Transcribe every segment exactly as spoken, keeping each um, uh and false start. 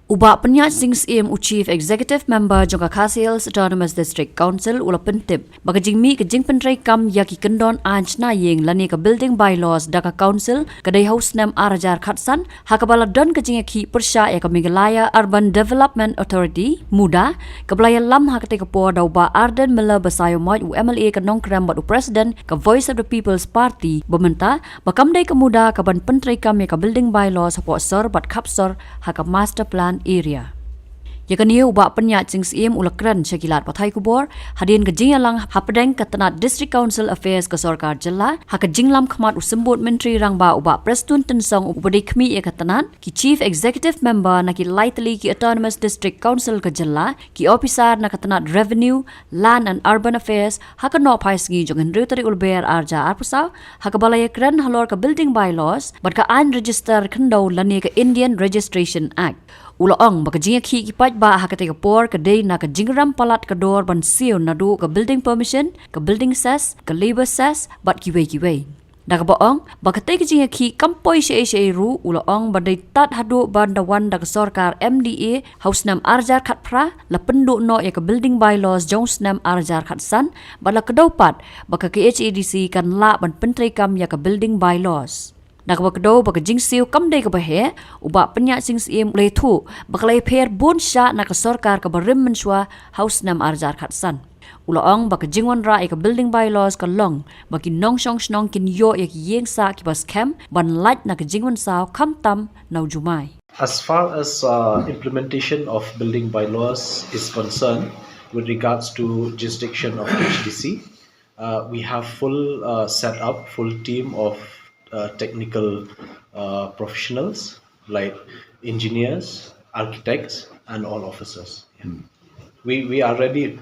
U Bah Pyniaid Sing Syiem, u Chief Executive Member jong ka Khasi Hills Autonomous District Council, u la pyntip ba ka jingmih ka jingpyntreikam ïa ki kyndon aiñ shna ïing lane ka building bylaws da ka council ka dei ha u snem ar hajar khatsan, ha kaba la don ka jingïakhih pyrshah ïa ka Meghalaya Urban Development Authority, MUDA, kaba la ïalam ha katei ka por da u Bah Ardent Miller Basaiawmoit, u M L A ka Nongkrem bad u President ka Voice of the People's Party ba mynta, ba kam dei ka MUDA kaban pyntreikam ïa ka building bylaws hapoh sor bad khap sor ha ka master plan area. Ïa kane u Bah Pyniaid Sing Syiem u la kren sha ki lad pathai khubor hadien ka jingïalang hapdeng ka tnat District Council Affairs ka sorkar jylla, ha ka jinglam khmat u Symbud Myntri Rangbah u Bah Prestone Tynsong uba dei khmih ïa ka tnat, ki Chief Executive Member na ki lai tylli ki Autonomous District Council ka jylla, ki ophisar na ka tnat Revenue, Land and Urban Affairs, ha ka nohphai sngi jong ka hynriew tarik u Lber ar hajar arphew saw, ha kaba la ïakren halor ka building bylaws bad ka aiñ register khyndew lane ka Indian Registration Act. U la ong ba ka jingïakhih ki paidbah ha katei ka por ka dei na ka jingrem palat ka dor ban siew naduh ka building permission, ka building cess, ka labour cess bad kiwei kiwei. Da kaba ong ba katei ka jingïakhih kam poi shaei shaei ruh, u la ong ba dei tad haduh ban da wan da ka sorkar M D A ha u snem ar hajar khatphra, la pynduh noh ïa ka building bylaws jong u snem ar hajar khatsan, bad la kdew pat ba ka K H A D C kan lah ban pyntreikam ïa ka building bylaws. Da kaba kdew ba ka jingsiew kam dei kaba heh, u Bah Pyniaid Sing Syiem u la ïathuh ba ka la ïapher bun shah na ka sorkar kaba rim mynshuwa ha u snem ar hajar khatsan. U la ong ba ka jingwanrah ïa ka building bylaws ka long ba ki nongshong shnong kin ïoh ïa ki ïing sah kiba skhem ban lait na ka jingwan saw khamtam na u jumai. As far as uh, implementation of building bylaws is concerned, with regards to jurisdiction of H D C, uh, we have full uh, setup, full team of uh, technical uh, professionals like engineers, architects, and all officers. Yeah. We, we are ready,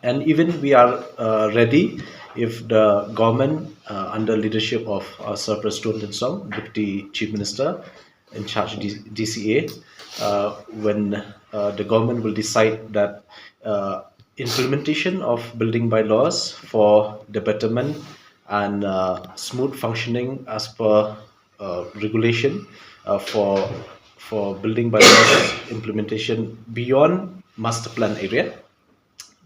and even we are uh, ready if the government, uh, under leadership of uh, Sir Prestone Tynsong, Deputy Chief Minister in charge D- DCA, uh, when uh, the government will decide that uh, implementation of building bylaws for the betterment and uh, smooth functioning as per uh, regulation uh, for for building bylaws implementation beyond master plan area,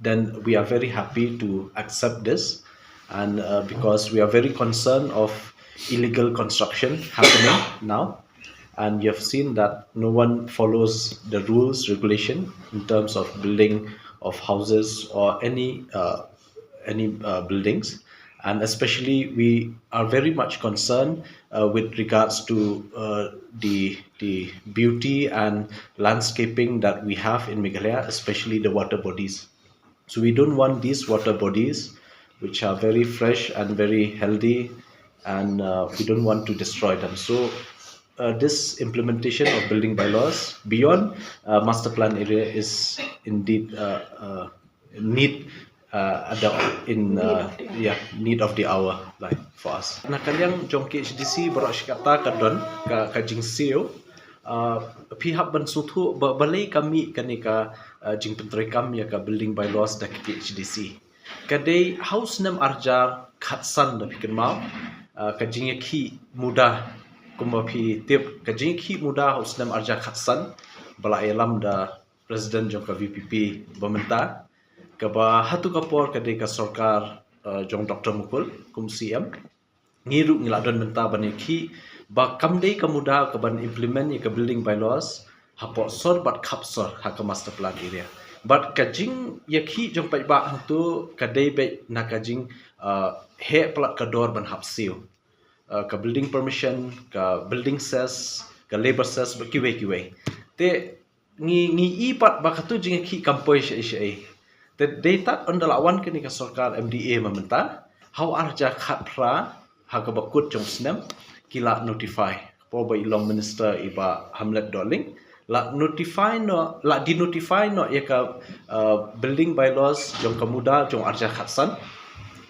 then we are very happy to accept this. And uh, because we are very concerned of illegal construction happening now, and you have seen that no one follows the rules regulation in terms of building of houses or any uh, any uh, buildings. And especially, we are very much concerned uh, with regards to uh, the the beauty and landscaping that we have in Meghalaya, especially the water bodies. So we don't want these water bodies, which are very fresh and very healthy, and uh, we don't want to destroy them. So uh, this implementation of building bylaws beyond uh, master plan area is indeed uh, uh, need uh, at the in uh, yeah, need of the hour, like, for us. Na ka liang jong K H D C baroh shi katta ka don ka, ka jingsiew. Uh, phi hap ban sngewthuh ba balei ka mih kane ka uh, jingpyntreikam ïa ka building bylaws da ka K H D C. Ka dei ha u snem ar hajar khatsan, da phi kynmaw, uh, ka jingïakhih MUDA, kumba phi tip, ka jingïakhih MUDA ha u snem ar hajar khatsan ba la ïalam da President jong ka VPP ba mynta, kaba ha tu ka por ka dei ka sorkar uh, jong Doctor Mukul kum CM. Ngi ruh ngi la don mynta ban ïakhih ba kam dei ka MUDA kaban implement ïa ka building bylaws hapoh sor bad khap sor ha ka master plan area. Bad ka jingïakhih jong paidbah hangtu ka dei beit na ka jing uh, heh palat ka dor ban hap siew. Uh, ka building permission, ka building cess, ka labour cess bad kiwei kiwei. Te ngi ngi i pat ba katu jingïakhih kam poi shaei shaei. Te dei tad ynda la wan kane ka sorkar MDA mynta, ha u ar hajar khatphra, ha kaba kut jong u snem, ki la notify. Ka por ba i long minister i Bah Hamlet Dohling, la notify noh, la denotify noh ïa ka uh, building bylaws jong ka MUDA jong u ar hajar khatsan.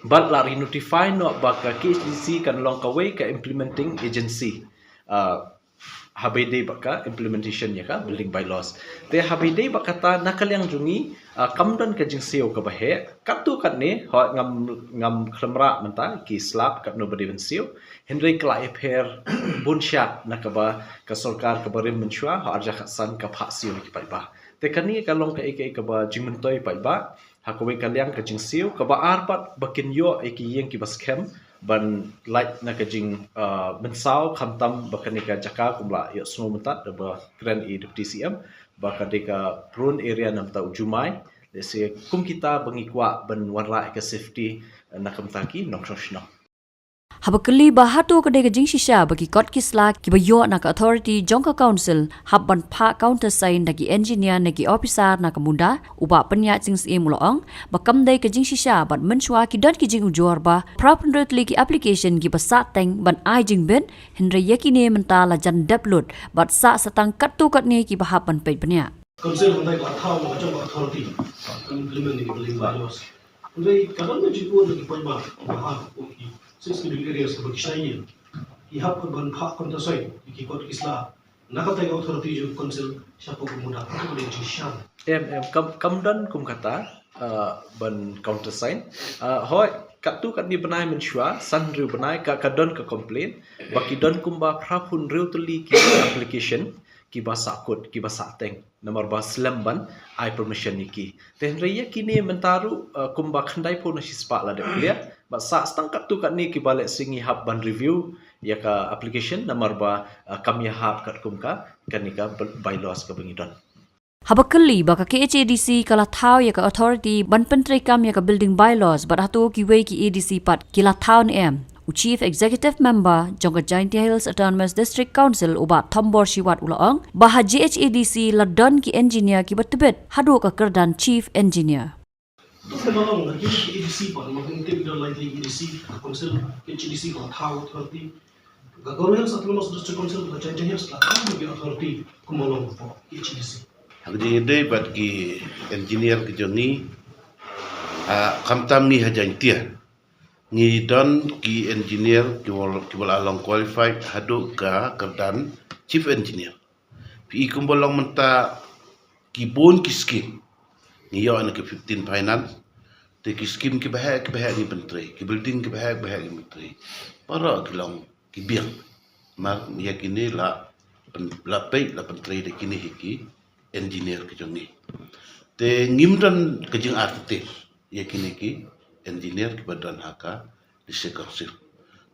Bad la renotify noh ba ka KHADC kan long kawei ka implementing agency. Uh, haba ïadei bad ka implementation ïa ka building bylaws. Te haba ïadei bad kata, na ka liang jong ngi, ah, kam don ka jingsiew kaba heh. Katto katne, hooid, ngam, ngam khlem rah mynta ki slap katno ba dei ban siew. Hynrei ka la ïapher bun shad na kaba ka sorkar kaba rim mynshuwa ha ar hajar khatsan ka phah siew ïa ki paidbah. Te kane ka long kaei kaei kaba jingmyntoi paidbah ha kawei ka liang ka jingsiew. Kaba ar pat, ba kin ïoh ïa ki ïing kiba skhem ban lait na ka jing, ah, mynsaw, khamtam ba kane ka jaka kumba la ïohsngew mynta da ba kren i Deputy C M, ba ka dei ka prone area na ka bynta u jumai. Lehse kum kita ba ngi kwah ban wanrah ïa ka safety, eh, na ka bynta ki nongshong shnong. Haba kylli ba hato ka dei ka jingshisha ba ki kot ki sla kiba ïoh na ka authority jong ka council hap ban phah countersign da ki engineer ne ki officer na ka mynta, u Bah Pynïaid Sing Syiem u la ong ba kam dei ka jingshisha bad mynshuwa ki don ki jingujor ba phra phew hynriew tylli ki application kiba sah teng ban ai jingbit, hynrei ïa kine mynta la jan dep lut bad sah sa tang katto katne kiba hap ban peit bniah. Council hynrei ka la thaw ba ka jong ka authority ban implement ïa ki building bylaws. Hynrei ka don ka jingkut na ki paidbah ba ha ki six schedule areas kiba ki shna ïing ki hap ban phah countersign ïa ki kot ki sla na kata ka authority jong ka council shapoh ka mynta, kata ka dei ka jingshisha? Em, em, kam, kam don kum kata, ah, ban countersign. Ah, hooid, katto katne bnai mynshuwa, san hynriew bnai, ka, ka don ka complain ba ki don kumba phra phew hynriew tylli ki application kiba sah kut, kiba sah teng, namar ba slem ban ai permission ïa ki. Te hynrei ïa kine mynta ruh, uh, kumba khyndai phew na shispah la dep clear, bad sah sa tang katto katne kiba lehse ngi hap ban review ïa ka application, namar ba, uh, kam ïahap katkum ka, kane ka by-, bylaws kaba ngi don. Haba kylli ba ka K H A D C ka la thaw ïa ka authority ban pyntreikam ïa ka building bylaws, bad hato kiwei ki A D C pat ki la thaw ne em, u Chief Executive Member jong ka Jaintia Hills Autonomous District Council, u Bah Thombor Shiwat u la ong ba ha J H A D C la don ki engineer kiba tbit haduh ka kyrdan Chief Engineer. To kumba long na ki A D C pat, ma kum tip da lai ki A D C, council, K H A D C ka thaw authority. Ka Garo Hills Autonomous District Council, ka Jaintia Hills, ka thaw ki authority kumba long ka K H A D C. Ha ka jingïadei bad ki engineer ki jong ngi, ah, khamtam ngi ha Jaintia, ngi don ki engineer kiba, kiba la long qualified haduh ka kyrdan Chief Engineer. Phi i kumba long mynta ki bun ki scheme ngi ïoh na ki fifteen finance. Te ki scheme kiba heh kiba heh ngi pyntrei, ki building kiba heh kiba heh ngi pyntrei. Baroh ki long ki biang. Namar ïa kine la pyn-, la peit, la pyntrei da kine hi ki engineer ki jong ngi. Te ngim don ka jingartatien ïa kine ki engineer kiba don ha ka District Council.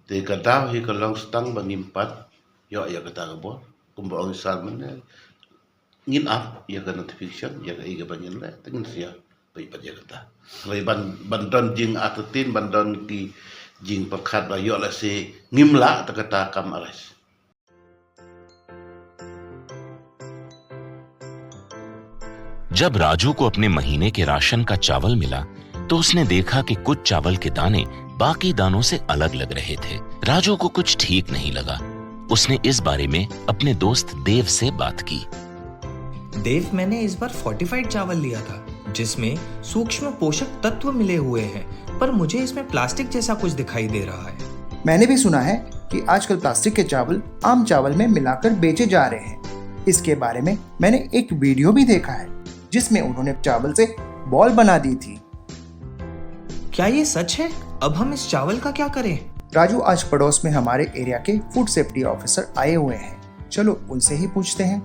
Te ka daw hi ka long sa tang ba ngim pat ïoh ïa kata ka bor. Kumba ong i Sir mynne, ngin ap ïa ka notification, ïa kaei kaba ngin leh, te ngin sa ïa peit pat ïa kata. Hynrei ban, ban don jingartatien, ban don ki jingpyrkhat ba ïoh lehse ngim lah, te kata kam arise. जब राजू को अपने महीने के राशन का चावल मिला, तो उसने देखा कि कुछ चावल के दाने बाकी दानों से अलग लग रहे थे। राजू को कुछ ठीक नहीं लगा। उसने इस बारे में अपने दोस्त देव से बात की। देव, मैंने इस बार फोर्टिफाइड चावल लिया था, जिसमें सूक्ष्म पोषक तत्व मिले हुए हैं, पर मुझे इसमें प्लास्टिक जैसा कुछ दिखाई दे रहा है। मैंने भी सुना है कि आजकल प्लास्टिक के चावल आम चावल में मिलाकर बेचे जा रहे हैं। इसके बारे में मैंने एक वीडियो भी देखा है, जिसमें उन्होंने चावल से बॉल बना दी थी। क्या ये सच है? अब हम इस चावल का क्या करें? राजू, आज पड़ोस में हमारे एरिया के फूड सेफ्टी ऑफिसर आए हुए हैं, चलो उनसे ही पूछते हैं।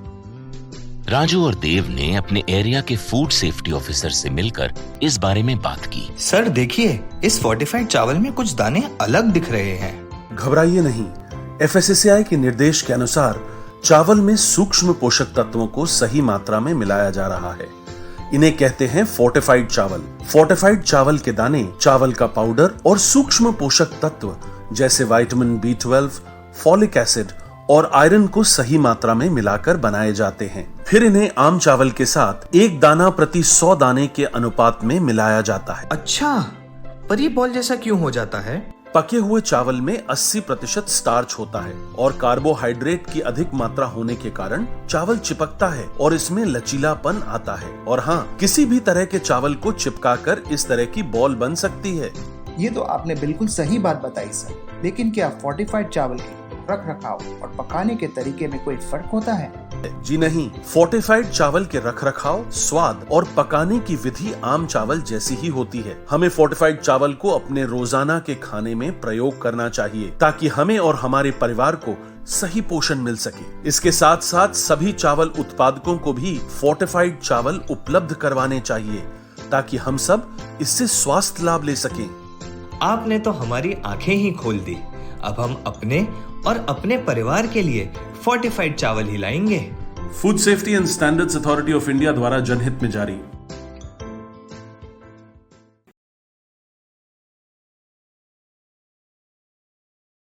राजू और देव ने अपने एरिया के फूड सेफ्टी ऑफिसर से मिलकर इस बारे में बात की। सर, देखिए, इस फोर्टिफाइड चावल में कुछ दाने अलग दिख रहे हैं। घबराइए नहीं, एफएसएसएआई के निर्देश के अनुसार चावल में सूक्ष्म पोषक तत्वों को सही मात्रा में मिलाया जा रहा है। इन्हें कहते हैं फोर्टिफाइड चावल। फोर्टिफाइड चावल के दाने, चावल का पाउडर और सूक्ष्म पोषक तत्व जैसे vitamin B twelve, folic acid और आयरन को सही मात्रा में मिलाकर बनाए जाते हैं। फिर इन्हें आम चावल के साथ एक दाना प्रति सौ दाने के अनुपात में मिलाया जाता है। अच्छा, पर ये बॉल जैसा क्यों हो जाता है? पके हुए चावल में अस्सी प्रतिशत स्टार्च होता है और कार्बोहाइड्रेट की अधिक मात्रा होने के कारण चावल चिपकता है और इसमें लचीलापन आता है। और हाँ, किसी भी तरह के चावल को चिपकाकर इस तरह की बॉल बन सकती है। ये तो आपने बिल्कुल सही बात बताई सर, लेकिन क्या फोर्टिफाइड चावल के रख रखाव और पकाने के तरीके में कोई फर्क होता है? जी नहीं, फोर्टिफाइड चावल के रखरखाव, स्वाद और पकाने की विधि आम चावल जैसी ही होती है। हमें फोर्टिफाइड चावल को अपने रोजाना के खाने में प्रयोग करना चाहिए, ताकि हमें और हमारे परिवार को सही पोषण मिल सके। इसके साथ साथ सभी चावल उत्पादकों को भी फोर्टिफाइड चावल उपलब्ध करवाने चाहिए, ताकि हम सब इससे स्वास्थ्य लाभ ले सकें। आपने तो हमारी आंखें ही खोल दी। अब हम अपने और अपने परिवार के लिए फोर्टिफाइड चावल ही लाएंगे। Food Safety and Standards Authority of India द्वारा जनहित में जारी।